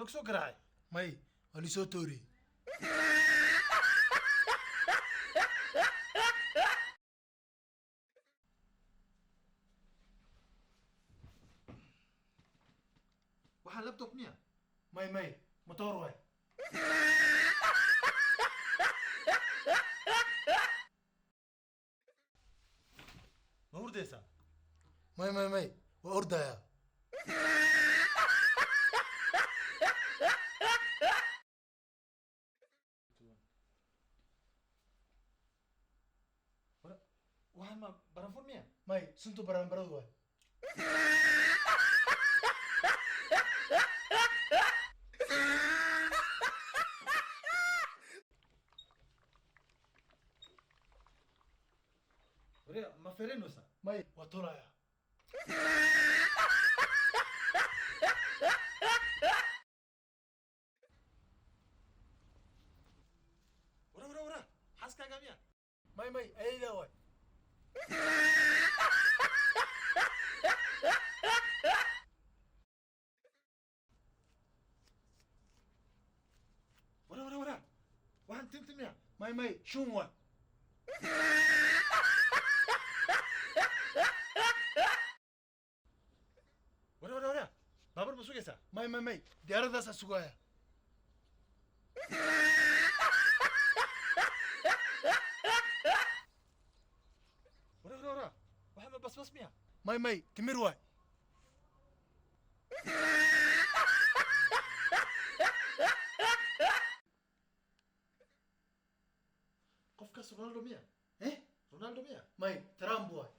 Lagu soo garaacay? May, waa lisoo tooriyey. Waxaa laptop miya? May, may, motoor waay. Ma hurdaysaa? May, may, may, waa ordayaa. Waxaan ma baranfur miya? May, suntu baranbaradu waay. Wariya, ma ferenaysaa? May, waa tolayaa. Wara, wara, wara, xaaskaaga miya? May, may, ayaydaa waay. Wara, wara, wara, waxaan tinti miya? May, may, shuun waay. Wara, wara, wara, baabuur ma sugaysaa? May, may, may, diyaaradaasaa sugaaya. Wara, wara, wara, waxaan ma basbas miya? May, may, timir waay. Qofkaas Ronaldo miya? Eh. Ronaldo miya? May, Trump waay.